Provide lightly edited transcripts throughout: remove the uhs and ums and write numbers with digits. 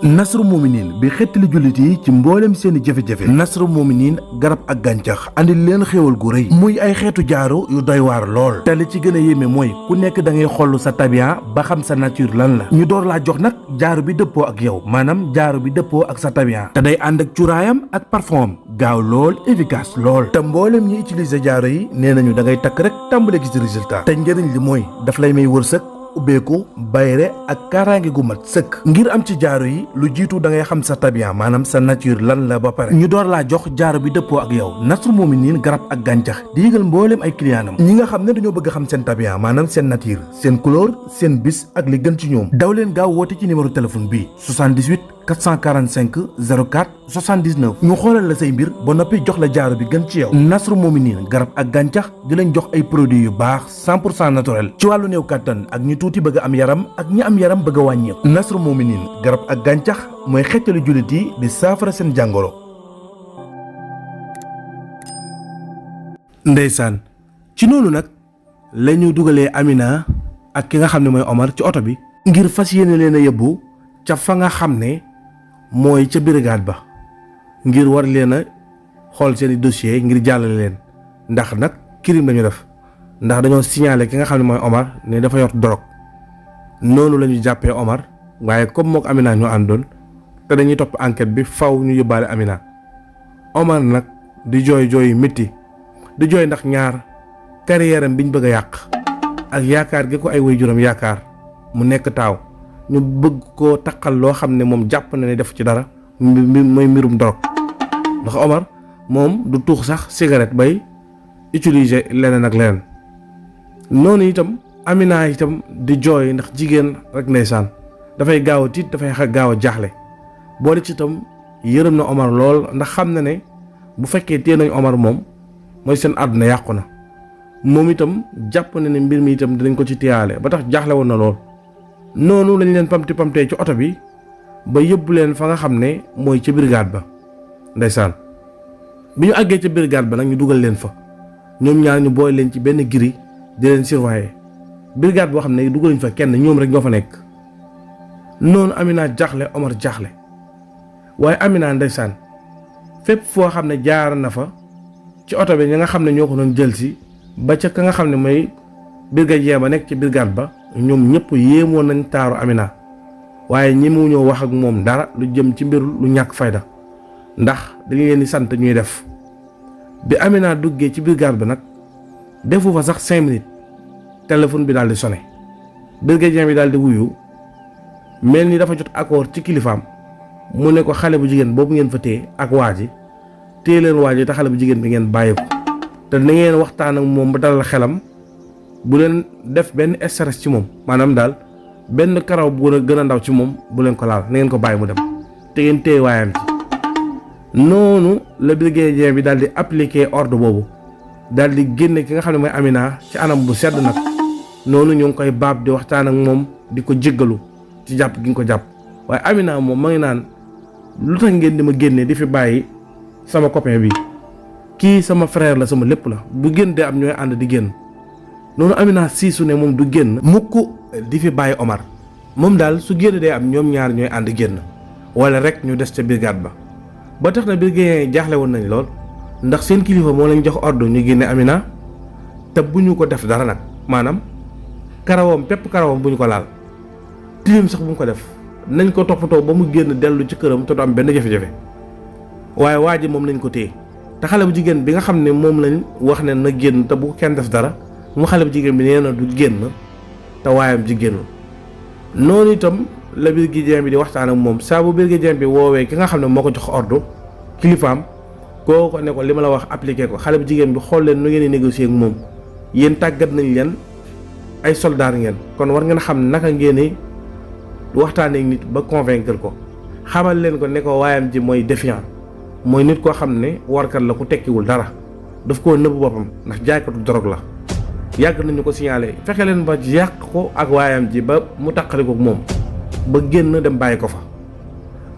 Nasru Mominin bi xettali jullit yi ci mboolem seeni jafe-jafe. Nasru Mominin garab ak gàncax andil leen xéewal gu rëy muy ay xeetu jaaro yu doy waar lool te li ci gën a yéeme mooy ku nekk da ngay xoll sa tabian ba xam sa nature lan la ñu door laa jox nag jaaro bi dëppoo ak yow maanaam jaaro bi dëppoo ak sa tabian te day ànd ak cuuraayam ak parfum am gaaw lool efficace lool te mboolem ñi utiliser jaaro yi nee nañu da ngay takk rek tàmbale gis résultat te njëriñ li mooy daf lay may wërsëg ubbeeku bayre ak kaaraange gu mat sëkk ngir am ci jaaro yi lu jiitu da ngay xam sa tabian maanaam sa nature lan la ba pare ñu door laa jox jaaro bi dëppoo ak yow. Nasru Mominin garab ak gàncax di yëgal mbooleem ay clientam ñi nga xam ne dañoo bëgg xam seen tabian maanaam seen nature seen couleur seen bis ak li gën ci ñoom daw leen gaaw woote ci numéro téléphone bii 78 445 04 79 ñu xoolal la say mbir ba noppi jox la jaaro bi gën ci yow. Nasru Mominin garab ak gàncax di leen jox ay produits yu baax 100% naturel ci wàllu néew kàttan ak ñi tuuti bëgg am yaram ak ñi am yaram bëgg a wàññeeku. Nasru Mominin garab ak gàncax mooy xettali jullit yi di saafara seen jàngoro. Ndeysaan ci noonu nag la ñu dugalee Amina ak ki nga xam ne mooy Omar ci oto bi ngir fas yéene leen a yóbbu ca fa nga xam ne mooy ca brigade ba ngir war leen a xool seeni dossier ngir jàllale leen ndax nag crime lañu def ndax dañoo signalé ki nga xam ne mooy Omar ne dafa yor drogue noonu la ñu jàppee Omar waaye comme mook Amina ñoo àndoon te dañuy topp enquête bi faw ñu yóbbaale Amina. Omar nag di jooy jooy métti di jooy ndax ñaar carrière am biñ bëgg a yàq ak yaakaar gi ko ay waajuram yaakaar mu nekk taaw ñu bëgg koo taqal loo xam ne moom jàpp na ne def ci dara mooy mbirum drogue ndax Omar moom du tuux sax cigarette bay utiliser leneen ak leneen noonu itam Amina itam di jooy ndax jigéen rek ndeysaan dafay gaaw a tiit dafay gaaw a jaaxle boole ci itam yërëm na Omar lool ndax xam na ne bu fekkee téye nañu Omar moom mooy seen àdduna yàqu na moom itam jàpp na ne mbir mi itam dinañ ko ci téyaale ba tax jaaxle woon na lool. noonu lañ leen pamtee ci oto bi ba yóbbu leen fa nga xam ne mooy ca brigade ba ndeysaan bi ñu àggee ca brigade ba nag ñu dugal leen fa ñoom ñaar ñu booy leen ci benn giri di leen surveiller brigade boo xam ne dugaluñ fa kenn ñoom rek ñoo fa nekk. noonu Amina jaaxle Omar jaaxle waaye Amina ndeysaan fépp foo xam ne jaar na fa ci oto bi ñi nga xam ne ñoo ko doon jël si ba ca ka nga xam ne mooy brigadier ba nekk ci brigade ba ñoom ñëpp yéemoon nañ taaru Amina waaye ñi mu ñoo wax ak moom dara lu jëm ci mbir lu ñàkk fayda ndax dañu leen di sant ñuy def. bi Amina duggee ci brigade ba nag defu fa sax 5 minutes téléphone bi daal di sonné brigadier bi daal di wuyu mel ni dafa jot accord ci kilifaam mu ne ko xale bu jigéen boobu ngeen fa téye ak waa ji téye leen waa ji te xale bu jigéen bi ngeen bàyyi ko te na ngeen waxtaan ak moom ba dalal xelam. bu leen def benn stress ci moom maanaam daal benn karaw bu gën a ndaw ci moom bu leen ko laal na ngeen ko bàyyi mu dem te ngeen téye waayam ci. noonu la brigadier bi daal di appliquer ordre boobu daal di génne ki nga xam ne mooy Amina ci anam bu sedd nag noonu ñu ngi koy baab di waxtaan ak moom di ko jéggalu ci jàpp gi nga ko jàpp waaye Amina moom ma ngi naan lu tax ngeen di ma génne di fi bàyyi sama copain bi kii sama frère la sama lépp la bu génn dee am ñooy ànd di génn. noonu Amina siisu ne moom du génn mukk di fi bàyyi Omar moom daal su génn day am ñoom ñaar ñooy ànd génn wala rek ñu des ca brigade ba tax na brigadier yi jaaxle woon nañ lool ndax seen kilifa moo leen jox ordre ñu génne Amina te bu ñu ko def dara nag maanaam karawam pepp karawam bu ñu ko laal tilim sax bu ñu ko def nañ ko toppatoo ba mu génn dellu ci këram te du am benn jafe-jafe waaye waa ji moom nañ ko téye te xale bu jigéen bi nga xam ne moom lañ wax ne na génn te bu kenn def dara mu xale bu jigéen bi nee na du génn te waayam ji génn noonu itam la brigadier bi di waxtaan ak moom saa bu brigadier bi woowee ki nga xam ne moo ko jox ordre kilifaam koo ko ne ko li ma la wax appliqué ko xale bu jigéen bi xool leen nu ngeen di négocier ak moom yéen tàggat nañ leen ay soldaar ngeen kon war ngeen xam naka ngeen di waxtaanee ak nit ba convaincre ko xamal leen ko ne ko waayam ji mooy défiant mooy nit koo xam ne warkat la ku tekkiwul dara daf koo nëbb boppam ndax jaaykatu drogue la. yàgg nañu ko signalé fexe leen ba yàq ko ak waayam ji ba mu taqali ko moom ba génn dem bàyyi ko fa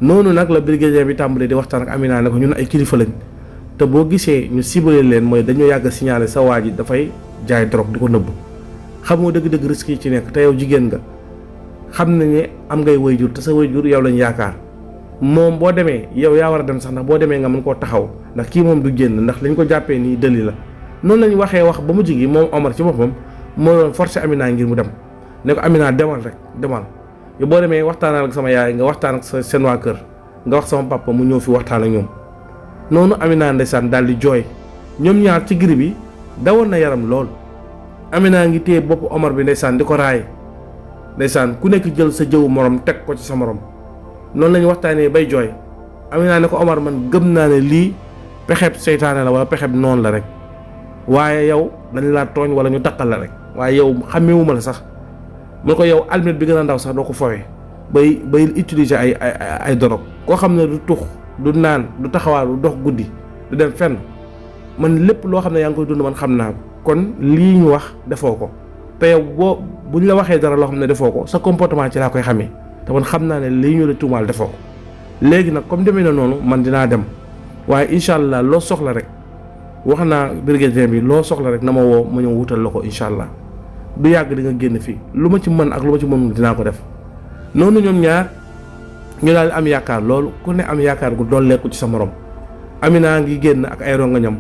noonu nag la brigadier bi tàmbalee di waxtaan ak Amina ne ko ñun ay kilifa lañ te boo gisee ñu ciblé leen mooy dañoo yàgg signalé sa waa ji dafay jaay drogue di ko nëbb xamoo dëgg-dëgg risque yi ci nekk te yow jigéen nga xam nañ ne am ngay wayjur te sa wayjur yow lañ yaakaar moom boo demee yow yaa war a dem sax ndax boo demee nga mën koo taxaw ndax kii moom du génn ndax lañ ko jàppee nii dëli la. noonu lañ waxee wax ba mu jigi moom Omar ci boppam moo doon forcé Amina ngir mu dem ne ko Amina demal rek demal yow boo demee waxtaanal ak sama yaay nga waxtaan ak seen waa kër nga wax sama papa mu ñëw fi waxtaan ak ñoom. noonu Amina ndeysaan daal di jooy ñoom ñaar ci giri bi dawoon na yaram lool. Amina ngi téye bopp Omar bi ndeysaan di ko raay ndeysaan ku nekk jël sa jëwu morom teg ko ci sa morom noonu lañu waxtaanee bay jooy. Amina ne ko Omar man gëm naa ne lii pexeb seytaane la wala pexeb noonu la rek waaye yow dañ laa tooñ wala ñu takkal la rek waaye yow xàmmewuma la sax mu ko yow almet bi gën a ndaw sax doo ko fowee bay utiliser ay dorog koo xam ne du tux du naan du taxawaal du dox guddi du dem fenn man lépp loo xam ne yaa ngi koy dund man xam naa ko kon lii ñu wax defoo ko te yow buñ la waxee dara loo xam ne defoo ko sa comportement ci laa koy xamee te man xam naa ne lii ñu la tuumaal defoo ko léegi nag comme demee na noonu man dinaa dem waaye incha allah loo soxla rek wax naa brigadier bi loo soxla rek na ma woo ma ñëw wutal la ko incha allah du yàgg di nga génn fii lu ma ci mën ak lu ma ci mën dinaa ko def. noonu ñoom ñaar ñu daal am yaakaar loolu ku ne am yaakaar gu dolleeku ci sa morom Amina ngi génn ak ay rongañam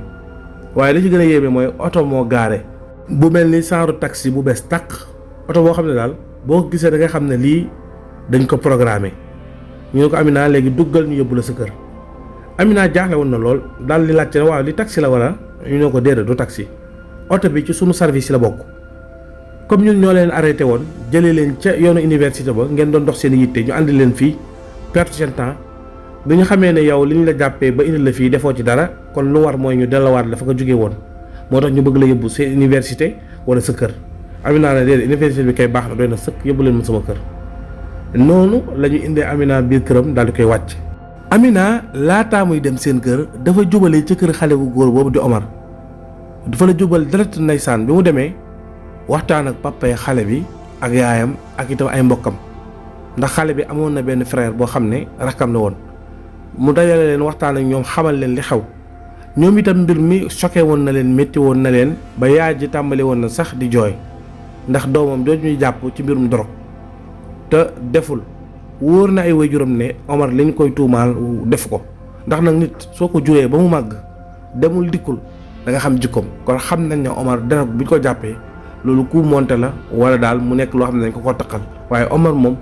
waaye li ci gën a yéeme mooy oto moo gaare bu mel ni genre taxi bu bees tàq oto boo xam ne daal boo gisee da nga xam ne lii dañ ko programmé ñu ne ko Amina léegi duggal ñu yóbbu la sa kër. Amina jaaxle woon na lool daal di laajte ne waaw li taxi la wala ñu ne ko déedéet du taxi oto bi ci sunu service la bokk comme ñun ñoo leen arrêté woon jëlee leen ca yoonu université ba ngeen doon dox seen yitte ñu andi leen fii perte seen temps bi ñu xamee ne yow li ñu la jàppee ba indi la fii defoo ci dara kon lu war mooy ñu delluwaat la fa nga jógee woon moo tax ñu bëgg la yóbbu seen université wala sa kër. Amina ne déedéet université bi kay baax na doy na sëkk yóbbu leen ma sama kër noonu la ñu indee Amina biir këram daal di koy wàcc. Amina laataa muy dem seen kër dafa jubale ci kër xale bu góor boobu di Omar dafa la jubal direct ndeysaan bi mu demee waxtaan ak papa yi xale bi ak yaayam ak itam ay mbokkam ndax xale bi amoon na benn frère boo xam ne rakkam la woon mu dajale leen waxtaan ak ñoom xamal leen li xew ñoom itam mbir mi choqué woon na leen métti woon na leen ba yaay ji tàmbali woon na sax di jooy ndax doomam jooju ñuy jàpp ci mbirum dorog te deful. wóor na ay waajuram ne Omar liñ koy tuumaal def ko ndax nag nit soo ko juree ba mu màgg demul dikkul da nga xam jikkoom kon xam nañ ne Omar dara bi ñu ko jàppee loolu ku monté la wala daal mu nekk loo xam ne dañ ko takkal waaye Omar moom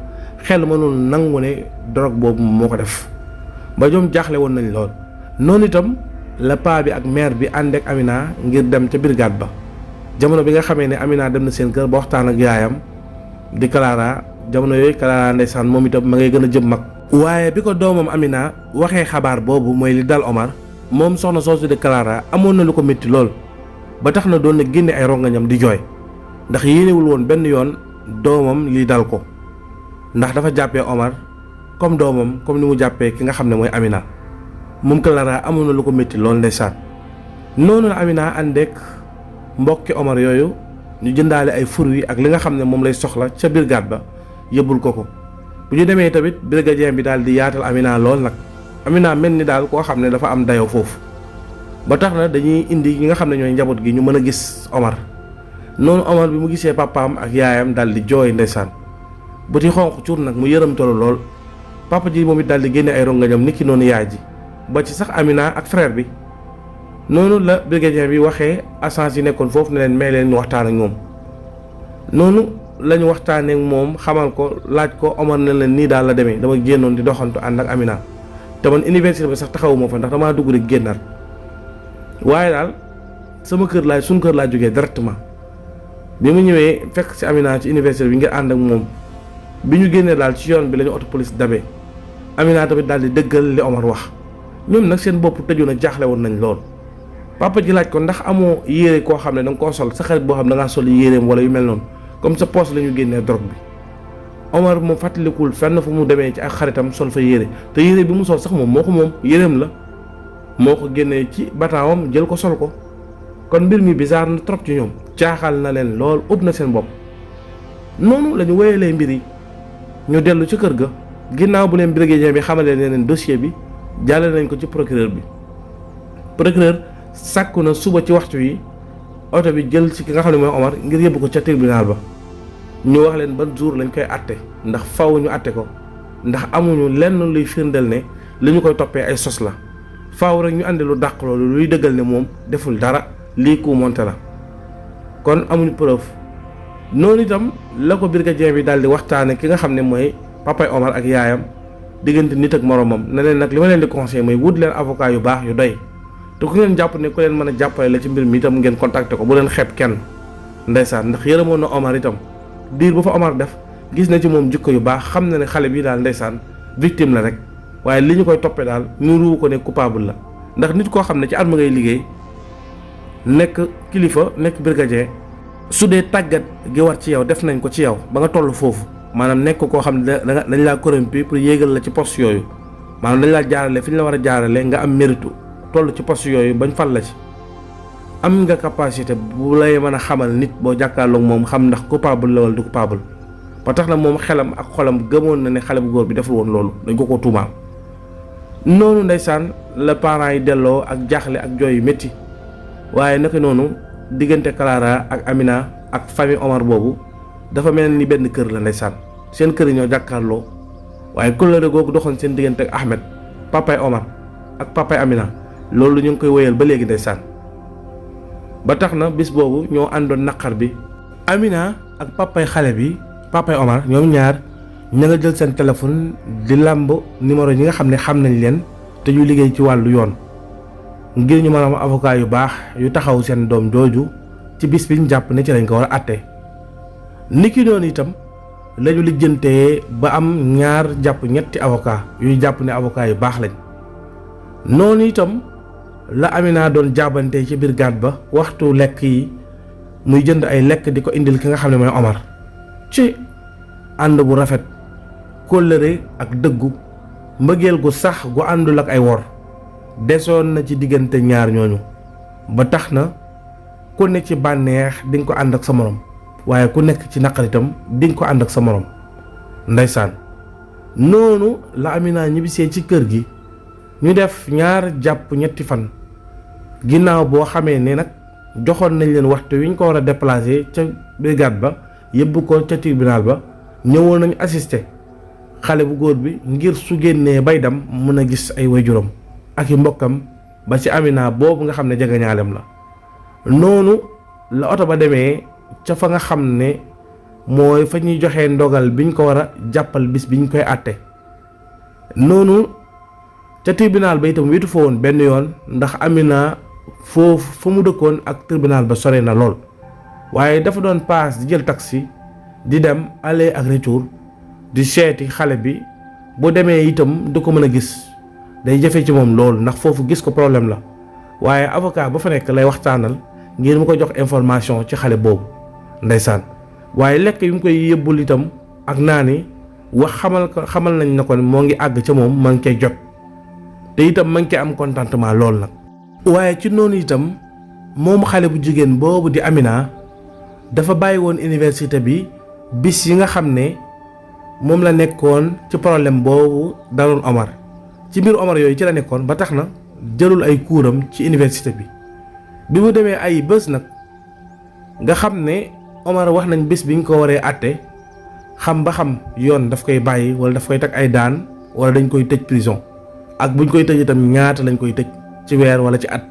xel mënul nangu ne drogue boobu moo ko def ba ñoom jaaxle woon nañ lool. noonu itam la paa bi ak mère bi ànd ak Amina ngir dem ca brigade ba jamono bi nga xamee ne Amina dem na seen kër ba waxtaan ak yaayam di Clara. jamono yooyu Clara ndeysaan moom itam ma ngay gën a jëm mag waaye bi ko doomam Amina waxee xabaar boobu mooy li dal Omar moom soxna soosu de Clara amoon na lu ko métti lool ba tax na doon na génne ay rongañam di jooy ndax yéenewul woon benn yoon doomam li dal ko ndax dafa jàppee Omar comme doomam comme ni mu jàppee ki nga xam ne mooy Amina moom Clara amoon na lu ko métti lool ndeysaan noonu la Amina àndeek mbokki Omar yooyu ñu jëndaale ay fruits ak li nga xam ne moom lay soxla ca brigade ba yëbbul ko bu ñu demee tamit brigadier bi daal di yaatal Amina lool nag Amina mel ni daal koo xam ne dafa am dayoo foofu ba tax na dañuy indi ñi nga xam ne ñooy njaboot gi ñu mën a gis Omar noonu Omar bi mu gisee papaam ak yaayam daal di jooy ndeysaan bëti xonq cuur nag mu yërëm tolo lool papa ji moom it daal di génne ay rongañam niki noonu yaay ji ba ci sax Amina ak frère bi noonu la brigadier bi waxee agents yi nekkoon foofu ne leen may leen waxtaan ak ñoom noonu lañu waxtaanee ak moom xamal ko laaj ko Omar ne leen nii daal la demee dama génnoon di doxantu ànd ak Amina te man université bi sax taxawuma fa ndax damaa dugg di génnaat waaye daal sama kër laay suñ kër laa jógee directement bi mu ñëwee fekk ci Amina ci université bi ngir ànd ak moom bi ñu génnee daal ci yoon bi la ñu auto police dabee Amina tamit daal di dëggal li Omar wax ñoom nag seen bopp tëju na jaaxle woon nañ lool papa ji laaj ko ndax amoo yére koo xam ne da nga koo sol sa xarit boo xam ne da ngaa sol yéreem wala yu mel noonu comme sa poche la ñu génnee drogue bi Omar moom fàttalikul fenn fu mu demee ci ak xaritam sol fa yére te yére bi mu sol sax moom moo ko moom yéreem la moo ko génnee ci bataawam jël ko sol ko kon mbir mi bizarre na trop ci ñoom jaaxal na leen lool ëpp na seen bopp noonu la ñu wéyalee mbir yi ñu dellu ci kër ga ginnaaw bu leen brigadier bi xamalee ne leen dossier bi jàllale nañ ko ci procureur bi procureur sàkku na suba ci waxtu yi oto bi jël ci ki nga xam ne mooy Omar ngir yóbbu ko ca tribunal ba ñu wax leen ban jour lañ koy àtte ndax faw ñu àtte ko ndax amuñu lenn luy firndeel ne li ñu koy toppee ay sos la faaw rek ñu andi lu dàq loolu luy dëggal ne moom deful dara lii ku monté la kon amuñu preuve. noonu itam la ko brigadier bi daal di waxtaane ki nga xam ne mooy papay Omar ak yaayam diggante nit ak moromam ne leen nag li ma leen di conseillé mooy wut leen avocat yu baax yu doy te ku ngeen jàpp ne ku leen mën a jàppale la ci mbir mi itam ngeen contacté ko bu leen xeeb kenn. ndeysaan ndax yërëmoon na Omar itam diir bu fa Omar def gis na ci moom jikko yu baax xam na ne xale bi daal ndeysaan victime la rek waaye li ñu koy toppee daal niru ko ne coupable la ndax nit koo xam ne ci arme ngay liggéey nekk kilifa nekk brigadier su dee tàggat gi war ci yow def nañ ko ci yow ba nga toll foofu maanaam nekk koo xam ne dañ laa corrompu pour yéegal la ci poste yooyu maanaam dañ laa jaarale fi ñu la war a jaarale nga am mérite toll ci poste yooyu bañ fal la ci am nga capacité bu lay mën a xamal nit boo jàkkaarloog moom xam ndax coupable la wala du coupable ba tax na moom xelam ak xolam gëmoon na ne xale bu góor bi deful woon loolu dañ ko tuumaal. noonu ndeysaan la parents yi delloo ak jaaxle ak jooy yu métti waaye naka noonu diggante Clara ak Amina ak famille Omar boobu dafa mel ni benn kër la ndeysaan seen kër yi ñoo jàkkaarloo waaye kóllëre googu doxoon seen diggante ak Ahmed papay Omar ak papay Amina loolu ñu ngi koy wéyal ba léegi ndeysaan ba tax na bis boobu ñoo àndoon naqar bi. Amina ak papay xale bi papay Omar ñoom ñaar ña nga jël seen téléphone di làmb numéro yi nga xam ne xam nañ leen te ñu liggéey ci wàllu yoon ngir ñu mën a am avocat yu baax yu taxaw seen doom jooju ci bis bi ñu jàpp ne ci lañ ko war a àtte. niki noonu itam lañu lijjantee ba am ñaar jàpp ñetti avocat yuy jàpp ne avocat yu baax lañ. noonu itam la Amina doon jaabante ci brigade ba waxtu lekk yi muy jënd ay lekk di ko indil ki nga xam ne mooy Omar ci ànd bu rafet kóllëre ak dëggu mbëggeel gu sax gu àndul ak ay wor desoon na ci diggante ñaar ñooñu ba tax na ku ne ci bànneex di nga ko ànd ak sa morom waaye ku nekk ci naqar itam di nga ko ànd ak sa morom ndeysaan. noonu la Amina ñibbisee ci kër gi ñu def ñaar jàpp ñetti fan ginnaaw boo xamee ne nag joxoon nañ leen waxtu wi ñu ko war a déplacer ca brigade ba yóbbu ko ca tribunal ba ñëwoon nañu assister xale bu góor bi ngir su génnee bay dem mën a gis ay waajuram ak i mbokkam ba ci Amina boobu nga xam ne jegeñaaleem la. noonu la oto ba demee ca fa nga xam ne mooy fa ñuy joxe ndogal biñ ko war a jàppal bis biñ koy àtte. noonu ca tribunal ba itam witu fa woon benn yoon ndax Amina foofu fa mu dëkkoon ak tribunal ba sore na lool waaye dafa doon paas di jël taxi di dem aller ak retour di seeti xale bi bu demee itam du ko mën a gis day jafe ci moom loolu ndax foofu gis ko problème la waaye avocat ba fa nekk lay waxtaanal ngir mu ko jox information ci xale boobu ndeysaan. waaye lekk yu mu koy yëbbul itam ak naani wax xamal nañ na ko moo ngi àgg ca moom ma ngi koy jot te itam ma ngi koy am contentement lool nag. waaye ci noonu itam moom xale bu jigéen boobu di Amina dafa bàyyi woon université bi bis yi nga xam ne moom la nekkoon ci problème boobu daloon Omar ci biir Omar yooyu ci la nekkoon ba tax na jëlul ay kuuram ci université bi mu demee ay bés nag nga xam ne Omar wax nañ bés bi ñu ko waree àtte xam ba xam yoon daf koy bàyyi wala daf koy teg ay daan wala dañ koy tëj prison ak buñ koy tëj itam ñaata lañ koy tëj ci weer wala ci at.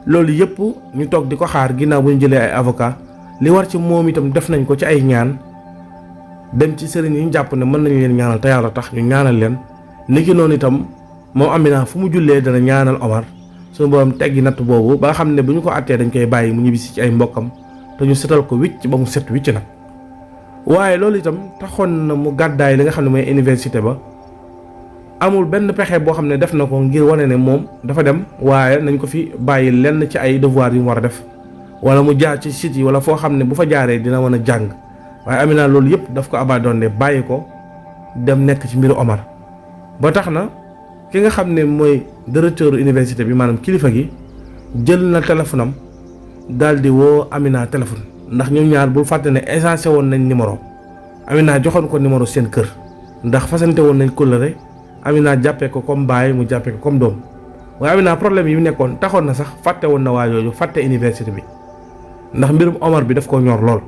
loolu yëpp ñu toog di ko xaar ginnaaw bu ñu jëlee ay avocat li war ci moom itam def nañ ko ci ay ñaan dem ci sëriñ yi ñu jàpp ne mën nañu leen ñaanal te yàlla tax ñu ñaanal leen. niki noonu itam moom Amina fu mu jullee dana ñaanal Omar suñu borom teggi natt boobu ba nga xam ne bu ñu ko àttee dañ koy bàyyi mu ñibbisi ci ay mbokkam te ñu setal ko wicc ba mu set wicc nag. waaye loolu itam taxoon na mu gàddaay li nga xam ne mooy université ba amul benn pexe boo xam ne def na ko ngir wane ne moom dafa dem waaye nañ ko fi bàyyi lenn ci ay devoir yu mu war a def wala mu jaar ci site yi wala foo xam ne bu fa jaaree dina mën a jàng waaye Amina loolu yëpp daf ko abandonné bàyyi ko dem nekk ci mbiru Omar. ba tax na ki nga xam ne mooy directeur université bi maanaam kilifa gi jël na téléphone am daal di woo Amina téléphone ndax ñoom ñaar bul fàtte ne échangé woon nañ numéro Amina joxoon ko numéro seen kër ndax fasante woon nañ kóllëre Amina jàppee ko comme baay mu jàppee ko comme doom waaye Amina problème yi mu nekkoon taxoon na sax fàtte woon na waa yooyu fàtte université bi ndax mbirum Omar bi daf ko ñor lool.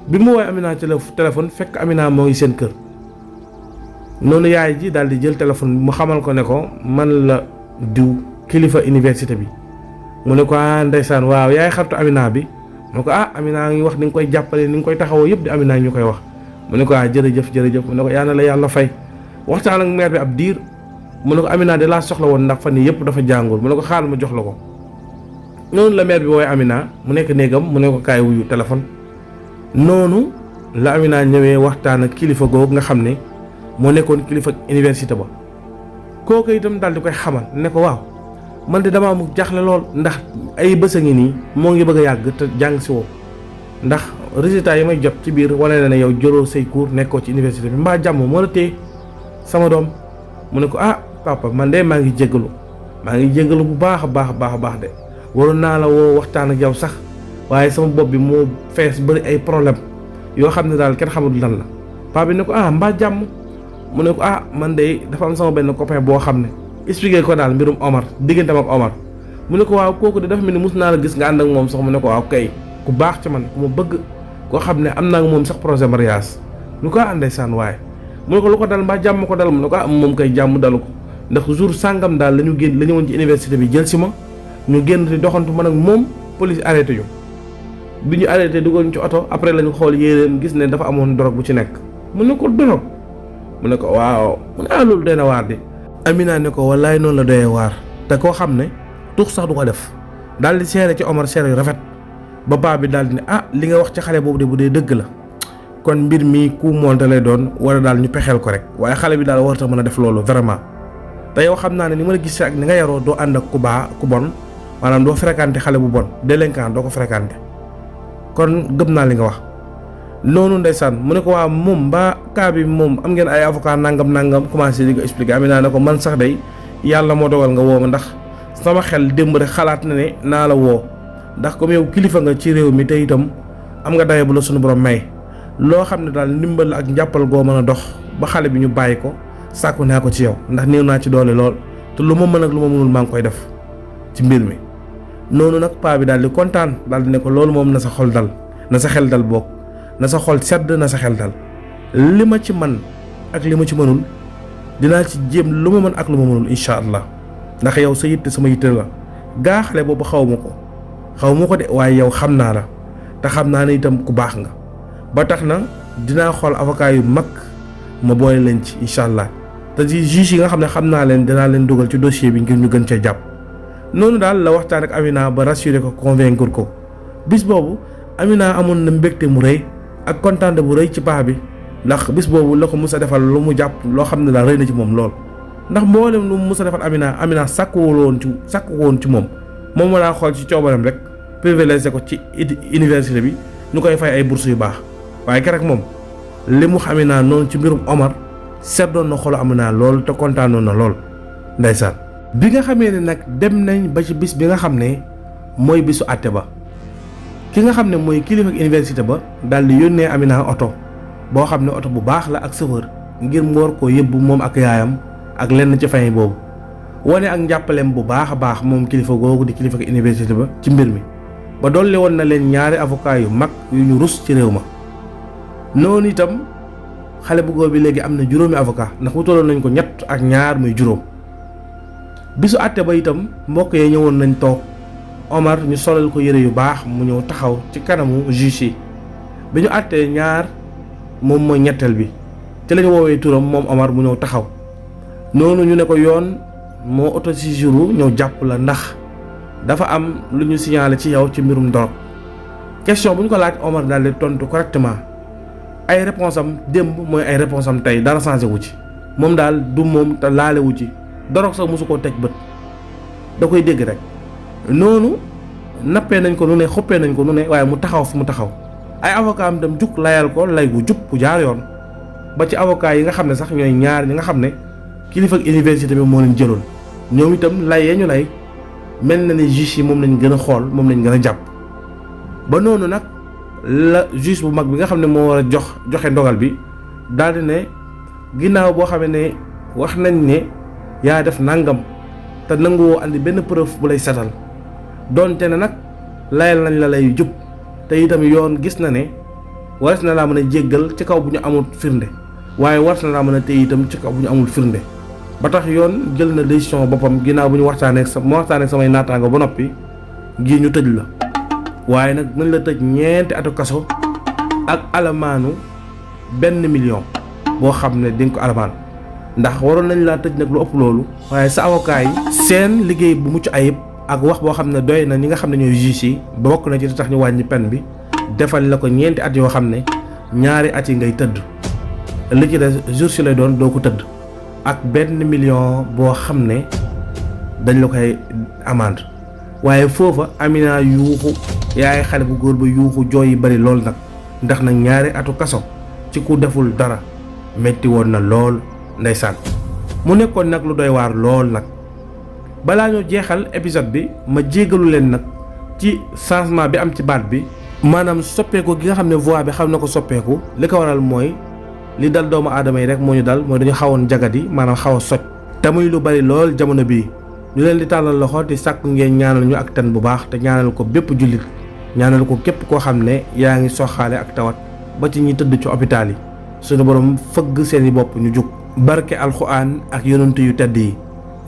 bi mu woowee Amina ci téléphone fekk Amina moo ngi seen kër noonu yaay ji daal di jël téléphone mu xamal ko ne ko man la diw kilifa université bi mu ne ko ndeysaan waaw yaay xaritu Amina bi mu ne ko Amina ngi wax ni nga koy jàppale ni nga koy taxawoo yëpp di Amina ñu koy wax mu ne ko jërëjëf mu ne ko yal na la yàlla fay waxtaan ak maire bi ab diir mu ne ko Amina de laa soxla woon ndax fan yii yëpp dafa jàngul mu ne ko xaaral ma jox la ko noonu la maire bi woowee Amina mu nekk néegam mu ne ko kaay wuyu téléphone noonu la Amina ñëwee waxtaan ak kilifa googu nga xam ne moo nekkoon kilifa université ba kooku itam daal di koy xamal ne ko waaw man de damaa mu jaaxle lool ndax ay bës a ngi nii moo ngi bëgg a yàgg te jàng si woo ndax résultat yi may jot ci biir wane na ne yow jëloo say cours nekkoo ci université bi mbaa jàmm moo la téye sama doom mu ne ko papa man de maa ngi jéggalu bu baax a baax de waroon naa la woo waxtaan ak yow sax waaye sama bopp bi moo fees bëri ay problème yoo xam ne daal kenn xamul lan la papa bi ne ko mbaa jàmm mu ne ko man de dafa am sama benn copain boo xam ne expliqué ko daal mbirum Omar digganteem ak Omar mu ne ko waaw kooku de dafa mel ni mus naa la gis nga ànd ak moom sax mu ne ko waaw kay ku baax ci man ku ma bëgg koo xam ne am naa ak moom sax projet mariage mu ne ko ndeysaan waaye mu ne ko lu ko dal mbaa jàmm ko dal mu ne ko moom kay jàmm dalu ko ndax jour sàngam daal la ñëwoon ci université bi jël si ma ñu génn di doxantu man ak moom police arrêté ñu bi ñu arrêté dugal ñu ci oto après lañu xool yéreem gis ne dafa amoon drogue bu ci nekk mu ne ko drogue mu ne ko waaw mu ne loolu doy na waar di Amina ne ko wallaay noonu la doyee waar te koo xam ne tux sax du ko def daal di seere ci Omar seere yu rafet ba paa bi daal di ne li nga wax ci xale boobu de bu dee dëgg la kon mbir mi ku monte lay doon wala daal ñu pexeel ko rek waaye xale bi daal warta mën a def loolu vraiment te yow xam naa ne ni ma la gisee ak ni nga yaroo doo ànd ak ku bon maanaam doo fréquenté xale bu bon délinquant doo ko fréquenté kon gëm naa li nga wax noonu ndeysaan mu ne ko waa moom mbaa kaa bi moom am ngeen ay avocat nangam commencé di ko expliquer Amina ne ko man sax day yàlla moo dogal nga woo ma ndax sama xel démb rek xalaat na ne naa la woo ndax comme yow kilifa nga ci réew mi te itam am nga daye bu la sunu borom may loo xam ne daal ndimbal ak njàppal goo mën a dox ba xale bi ñu bàyyi ko sàkku naa ko ci yow ndax néew naa ci doole lool te lu ma mën ak lu ma mënul maa ngi koy def ci mbir mi noonu nag paa bi daal di kontaan daal di ne ko loolu moom na sa xol dal na sa xel dal boog na sa xol sedd na sa xel dal li ma ci man ak li ma ci mënul dinaa ci jéem lu ma mën ak lu ma mënul incha allah ndax yow sa yitte sama yitte la gaa xale boobu xaw ma ko de waaye yow xam naa la te xam naa ne itam ku baax nga ba tax na dinaa xool avocat yu mag ma boole leen ci incha allah te ci juge yi nga xam ne xam naa leen dinaa leen dugal ci dossier bi ngir ñu gën cee jàpp noonu daal la waxtaan ak Amina ba rassuré ko convaincre ko bis boobu Amina amoon na mbégte mu rëy ak kontaante bu rëy ci paa bi ndax bis boobu la ko mus a defal lu mu jàpp loo xam ne daal rëy na ci moom lool ndax mboolem lu mu mus a defal Amina sàkkuwul woon ci moom ma laa xool ci coobaram rek privilégié ko ci université bi ñu koy fay ay bourses yu baax waaye keroog moom li mu Amina noonu ci mbirum Omar seddoon na xolu Amina lool te kontaanoon na lool ndeysaan bi nga xamee ne nag dem nañ ba ci bis bi nga xam ne mooy bisu àtte ba ki nga xam ne mooy kilifa ak université ba daal di yónnee Amina oto boo xam ne oto bu baax la ak chauffeur ngir mu war koo yóbbu moom ak yaayam ak lenn ci famille boobu wane ak njàppaleem bu baax a baax moom kilifa googu di kilifa ak université ba ci mbir mi ba dolli woon na leen ñaari avocat yu mag yu ñu rus ci réew ma noonu itam xale bu góor bi léegi am na juróomi avocat ndax wutaloon nañ ko ñett ak ñaar muy juróom bisu àtte ba itam mbokk yee ñëwoon nañ toog Omar ñu solal ko yére yu baax mu ñëw taxaw ci kanamu juge yi bi ñu àttee ñaar moom mooy ñetteel bi ci lañu woowee turam moom Omar mu ñëw taxaw noonu ñu ne ko yoon moo autosaisiru ñëw jàpp la ndax dafa am lu ñu signalé ci yow ci mbirum drogue question bu ñu ko laaj Omar daal di tontu correctement ay réponse am démb mooy ay réponse am tey dara changé wu ci moom daal du moom te laale wu ci drogue sax mosu koo teg bët da koy dégg rek noonu nappee nañ ko nu ne xoppee nañ ko nu ne waaye mu taxaw fu mu taxaw ay avocat am dem jug layal ko lay gu jub ku jaar yoon ba ci avocat yi nga xam ne sax ñooy ñaar ñi nga xam ne kilifa ak université bi moo leen jëloon ñoom itam lay yee ñu lay mel na ne juge yi moom lañ gën a xool moom lañ gën a jàpp ba noonu nag la juge bu mag bi nga xam ne moo war a joxe ndogal bi daal di ne ginnaaw boo xamee ne wax nañ ne yaa def nangam te nanguwoo andi benn preuve bu lay setal doonte ne nag layal nañ la lay jub te itam yoon gis na ne waras na laa mën a jéggal ci kaw bu ñu amul firnde waaye waras na laa mën a téye itam ci kaw bu ñu amul firnde ba tax yoon jël na décision boppam ginnaaw bu ñu waxtaanee ak samay naataango ba noppi ngir ñu tëj la waaye nag nañ la tëj ñeenti atu kaso ak alamaanu 1 million boo xam ne di nga ko alamaan ndax waroon nañ laa tëj nag lu ëpp loolu waaye sa avocat yi seen liggéey bu mucc ayib ak wax boo xam ne doy na ñi nga xam ne ñooy juge yi ba bokk na ci tax ñu wàññi peine bi defal la ko ñeenti at yoo xam ne 2 at yi ngay tëdd li ci des jour si lay doon doo ko tëdd ak 1 million boo xam ne dañ la koy amende waaye foofa Amina yuuxu yaay xale bu góor ba yuuxu jooy yi bari lool nag ndax nag 2 atu kaso ci ku deful dara metti woon na lool ndeysaan mu nekkoon nag lu doy waar lool nag balaa ñoo jeexal épisode bi ma jéggalu leen nag ci changement bi am ci baat bi maanaam soppeeku gi nga xam ne voix bi xam na ko soppeeku li ko waral mooy li dal doomu aadama yi rek moo ñu dal mooy dañu xawoon jagadi maanaam xaw a soj te muy lu bari lool jamono bii ñu leen di tàllal loxo di sàkk ngeen ñaanal ñu ak tan bu baax te ñaanal ko bépp jullit ñaanal ko képp koo xam ne yaa ngi soxaale ak tawat ba ci ñi tëdd ci hôpital yi suñu borom fëgg seeni bopp ñu jug barke alxuraan ak yonent yu tedd yi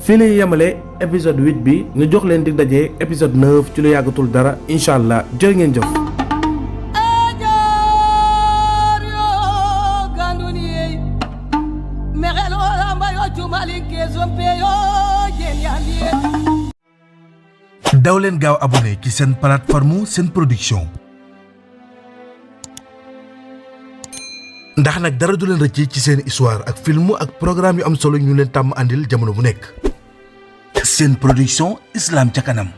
fii lay yemale épisode 8 bi ñu jox leen dig daje épisode 9 ci lu yàggatul dara incha allah jërë ngeen jëf. daw leen gaaw abonné ci seen plateforme Sen Production ndax nag dara du leen rëcc ci seen histoire ak film ak programme yu am solo ñu leen tàmm àndil jamono bu nekk. Sen Production, Islam ca kanam.